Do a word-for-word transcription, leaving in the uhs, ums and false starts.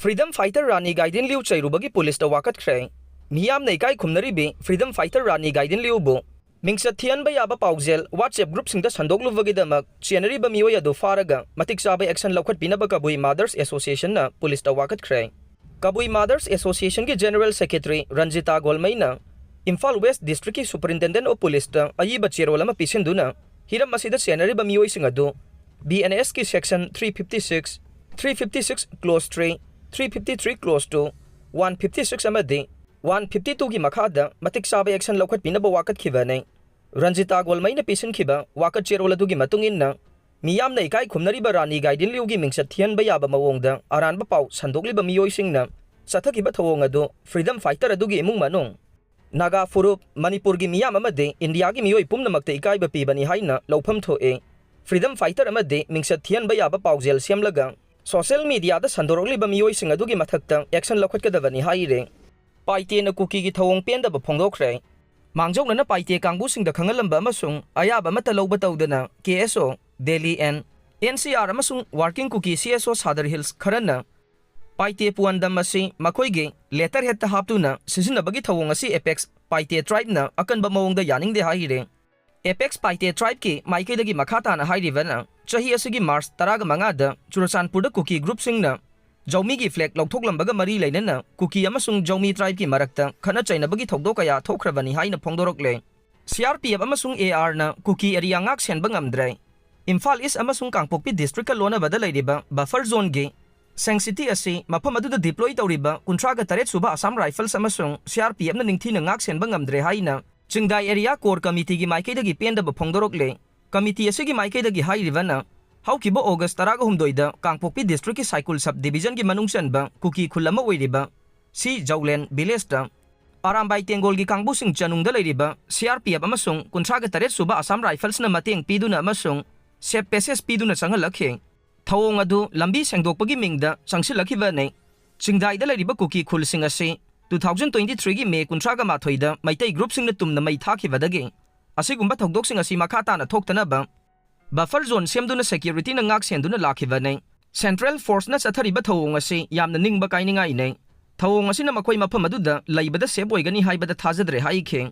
Freedom fighter ꯔꯥꯅꯤ ꯒꯥꯏꯗꯤꯟ ꯂꯤꯌꯨ ꯆꯩꯔꯨꯕꯒꯤ ꯄꯨꯂꯤꯁꯇ ꯋꯥꯀꯠꯈ꯭ꯔꯦ꯫ ꯃꯤꯌꯥꯝꯅ ꯏꯀꯥꯏ ꯈꯨꯝꯅꯔꯤꯕꯤ Freedom fighter ꯔꯥꯅꯤ ꯒꯥꯏꯗꯤꯟ ꯂꯤꯌꯨꯕꯨ ꯃꯤꯡꯆꯠ ꯊꯤꯍꯟꯕ ꯌꯥꯕ ꯄꯥꯎꯖꯦꯜ WhatsApp groupꯁꯤꯡꯗ ꯁꯟꯗꯣꯛꯂꯨꯕꯒꯤꯗꯃꯛ ꯆꯦꯟꯅꯔꯤꯕ ꯃꯤꯑꯣꯏ ꯑꯗꯨ ꯐꯥꯔꯒ ꯃꯇꯤꯛ ꯆꯥꯕ action ꯂꯧꯈꯠꯄꯤꯅꯕ Kabui Mothers Associationꯅ ꯄꯨꯂꯤꯁꯇ ꯋꯥꯀꯠꯈ꯭ꯔꯦ꯫ Kabui Mothers Associationꯒꯤ General Secretary Ranjita ꯒꯣꯜꯃꯩꯅ Imphal West Districtꯀꯤ Superintendent of Policeꯇ ꯑꯏꯕ ꯆꯦꯔꯣꯜ ꯑꯃ ꯄꯤꯁꯤꯟꯗꯨꯅ ꯍꯤꯔꯝ ꯑꯁꯤꯗ ꯆꯦꯟꯅꯔꯤꯕ ꯃꯤꯑꯣꯏꯁꯤꯡ ꯑꯗꯨ BNSꯀꯤ Section three fifty six, three fifty six Clause three, three fifty three Clause two, one fifty six ꯑꯃꯗꯤ one fifty twoꯒꯤ ꯃꯈꯥꯗ ꯃꯇꯤꯛ ꯆꯥꯕ action ꯂꯧꯈꯠꯄꯤꯅꯕ ꯋꯥꯀꯠꯈꯤꯕꯅꯤ꯫ ꯔꯟꯖꯤꯇꯥ ꯒꯣꯜꯃꯩꯅ ꯄꯤꯁꯤꯟꯈꯤꯕ ꯋꯥꯀꯠ ꯆꯦꯔꯣꯜ ꯑꯗꯨꯒꯤ ꯃꯇꯨꯡ ꯏꯟꯅ, ꯃꯤꯌꯥꯝꯅ ꯏꯀꯥꯏ ꯈꯨꯝꯅꯔꯤꯕ ꯔꯥꯅꯤ ꯒꯥꯏꯗꯤꯟ ꯂꯤꯌꯨꯒꯤ ꯃꯤꯡꯆꯠ ꯊꯤꯍꯟꯕ ꯌꯥꯕ ꯃꯑꯣꯡꯗ ꯑꯔꯥꯟꯕ ꯄꯥꯎ ꯁꯟꯗꯣꯛꯂꯤꯕ ꯃꯤꯑꯣꯏꯁꯤꯡꯅ ꯆꯠꯊꯈꯤꯕ ꯊꯧꯑꯣꯡ ꯑꯗꯨ Freedom fighter ꯑꯗꯨꯒꯤ ꯏꯃꯨꯡ ꯃꯅꯨꯡ, ꯅꯥꯒꯥ ꯐꯨꯔꯨꯞ, ꯃꯅꯤꯄꯨꯔꯒꯤ ꯃꯤꯌꯥꯝ ꯑꯃꯗꯤ ꯏꯟꯗꯤꯌꯥꯒꯤ ꯃꯤꯑꯣꯏ ꯄꯨꯝꯅꯃꯛꯇ ꯏꯀꯥꯏꯕ ꯄꯤꯕꯅꯤ ꯍꯥꯏꯅ ꯂꯧꯐꯝ ꯊꯣꯛꯏ꯫ Freedom fighter ꯑꯃꯗꯤ ꯃꯤꯡꯆꯠ ꯊꯤꯍꯟꯕ ꯌꯥꯕ ꯄꯥꯎꯖꯦꯜ ꯁꯦꯝꯂꯒ social mediaꯗ ꯁꯟꯗꯣꯔꯛꯂꯤꯕ ꯃꯤꯑꯣꯏꯁꯤꯡ ꯑꯗꯨꯒꯤ ꯃꯊꯛꯇ action ꯂꯧꯈꯠꯀꯗꯕꯅꯤ ꯍꯥꯏꯔꯤ꯫ ꯄꯥꯏꯇꯦꯅ ꯀꯨꯀꯤꯒꯤ ꯊꯧꯑꯣꯡ ꯄꯦꯟꯗꯕ ꯐꯣꯡꯗꯣꯛꯈ꯭ꯔꯦ꯫ ꯃꯥꯡꯖꯧꯅꯅ ꯄꯥꯏꯇꯦ ꯀꯥꯡꯕꯨꯁꯤꯡꯗ ꯈꯪꯍꯜꯂꯝꯕ ꯑꯃꯁꯨꯡ ꯑꯌꯥꯕ ꯑꯃꯠꯇ ꯂꯧꯕ ꯇꯧꯗꯅ KSO, Delhi and NCR ꯑꯃꯁꯨꯡ Working Kuki CSO Sadar Hills ꯈꯔꯅ ꯄꯥꯏꯇꯦ ꯄꯨꯋꯥꯟꯗꯝ ꯑꯁꯤ ꯃꯈꯣꯏꯒꯤ letterheadꯇ ꯍꯥꯞꯇꯨꯅ ꯁꯤꯖꯤꯟꯅꯕꯒꯤ ꯊꯧꯑꯣꯡ ꯑꯁꯤ Apex ꯄꯥꯏꯇꯦ tribeꯅ ꯑꯀꯟꯕ ꯃꯑꯣꯡꯗ ꯌꯥꯅꯤꯡꯗꯦ ꯍꯥꯏꯔꯤ꯫ Apex ꯄꯥꯏꯇꯦ tribeꯀꯤ ꯃꯥꯏꯀꯩꯗꯒꯤ ꯃꯈꯥ ꯇꯥꯅ ꯍꯥꯏꯔꯤꯕꯅ, ꯆꯍꯤ ꯑꯁꯤꯒꯤ March ꯇꯔꯥꯃꯉꯥꯗ ꯆꯨꯔꯆꯥꯟꯄꯨꯔꯗ ꯀꯨꯀꯤ groupꯁꯤꯡꯅ ꯖꯧꯃꯤꯒꯤ flag ꯂꯧꯊꯣꯛꯂꯝꯕꯒ ꯃꯔꯤ ꯂꯩꯅꯅ ꯀꯨꯀꯤ ꯑꯃꯁꯨꯡ ꯖꯧꯃꯤ tribeꯀꯤ ꯃꯔꯛꯇ ꯈꯠꯅ ꯆꯩꯅꯕꯒꯤ ꯊꯧꯗꯣꯛ ꯀꯌꯥ ꯊꯣꯛꯈ꯭ꯔꯕꯅꯤ ꯍꯥꯏꯅ ꯐꯣꯡꯗꯣꯔꯛꯂꯦ꯫ CRPF ꯑꯃꯁꯨꯡ ARꯅ ꯀꯨꯀꯤ area ꯉꯥꯛ ꯁꯦꯟꯕ ꯉꯝꯗ꯭ꯔꯦ꯫ ꯏꯝꯐꯥꯜ East ꯑꯃꯁꯨꯡ ꯀꯥꯡꯄꯣꯛꯄꯤ districtꯀ ꯂꯣꯟꯅꯕꯗ ꯂꯩꯔꯤꯕ buffer zoneꯒꯤ Seng City ꯑꯁꯤ ꯃꯐꯝ ꯑꯗꯨꯗ deploy ꯇꯧꯔꯤꯕ ꯀꯨꯟꯊ꯭ꯔꯥꯒ ꯇꯔꯦꯠ ꯁꯨꯕ Assam Rifles ꯑꯃꯁꯨꯡ CRPFꯅ ꯅꯤꯡꯊꯤꯅ ꯉꯥꯛ ꯁꯦꯟꯕ ꯉꯝꯗ꯭ꯔꯦ ꯍꯥꯏꯅ ꯆꯤꯡꯗꯥꯏ area core committeeꯒꯤ ꯃꯥꯏꯀꯩꯗꯒꯤ ꯄꯦꯟꯗꯕ ꯐꯣꯡꯗꯣꯔꯛꯂꯦ꯫ Committee ꯑꯁꯤꯒꯤ ꯃꯥꯏꯀꯩꯗꯒꯤ ꯍꯥꯏꯔꯤꯕꯅ, ꯍꯧꯈꯤꯕ August ꯇꯔꯥꯍꯨꯝꯗꯣꯏꯗ ꯀꯥꯡꯄꯣꯛꯄꯤ districtꯀꯤ ꯁꯥꯏꯀꯨꯜ sub divisionꯒꯤ ꯃꯅꯨꯡ ꯆꯟꯕ ꯀꯨꯀꯤ ꯈꯨꯜ ꯑꯃ ꯑꯣꯏꯔꯤꯕ ꯁꯤ ꯖꯧꯂꯦꯟ villageꯇ ꯑꯔꯥꯝꯕꯥꯏ ꯇꯦꯡꯒꯣꯜꯒꯤ ꯀꯥꯡꯕꯨꯁꯤꯡ ꯆꯅꯨꯡꯗ ꯂꯩꯔꯤꯕ CRPF ꯑꯃꯁꯨꯡ ꯀꯨꯟꯊ꯭ꯔꯥꯒ ꯇꯔꯦꯠ ꯁꯨꯕ Assam Riflesꯅ ꯃꯇꯦꯡ ꯄꯤꯗꯨꯅ ꯑꯃꯁꯨꯡ safe passage ꯄꯤꯗꯨꯅ ꯆꯪꯍꯜꯂꯛꯈꯤ꯫ ꯊꯧꯑꯣꯡ ꯑꯗꯨ ꯂꯝꯕꯤ ꯁꯦꯡꯗꯣꯛꯄꯒꯤ ꯃꯤꯡꯗ ꯆꯪꯁꯤꯜꯂꯛꯈꯤꯕꯅꯤ꯫ ꯆꯤꯡꯗꯥꯏꯗ ꯂꯩꯔꯤꯕ ꯀꯨꯀꯤ ꯈꯨꯜꯁꯤꯡ ꯑꯁꯤ two thousand twenty thhree May ꯀꯨꯟꯊ꯭ꯔꯥꯒ ꯃꯥꯊꯣꯏꯗ ꯃꯩꯇꯩ groupꯁꯤꯡꯅ ꯇꯨꯝꯅ ꯃꯩ ꯊꯥꯈꯤꯕꯗꯒꯤ ꯑꯁꯤꯒꯨꯝꯕ ꯊꯧꯗꯣꯛꯁꯤꯡ ꯑꯁꯤ ꯃꯈꯥ ꯇꯥꯅ ꯊꯣꯛꯇꯅꯕ buffer zone ꯁꯦꯝꯗꯨꯅ securityꯅ ꯉꯥꯛ ꯁꯦꯟꯗꯨꯅ ꯂꯥꯛꯈꯤꯕꯅꯤ꯫ ꯁꯦꯟꯇ꯭ꯔꯦꯜ ꯐꯣꯔꯁꯅ ꯆꯠꯊꯔꯤꯕ ꯊꯧꯑꯣꯡ ꯑꯁꯤ ꯌꯥꯝꯅ ꯅꯤꯡꯕ ꯀꯥꯏꯅꯤꯡꯉꯥꯏꯅꯤ꯫ ꯊꯧꯑꯣꯡ ꯑꯁꯤꯅ ꯃꯈꯣꯏ ꯃꯐꯝ ꯑꯗꯨꯗ ꯂꯩꯕꯗ ꯁꯦꯐ ꯑꯣꯏꯒꯅꯤ ꯍꯥꯏꯕꯗ ꯊꯥꯖꯗ꯭ꯔꯦ ꯍꯥꯏꯈꯤ꯫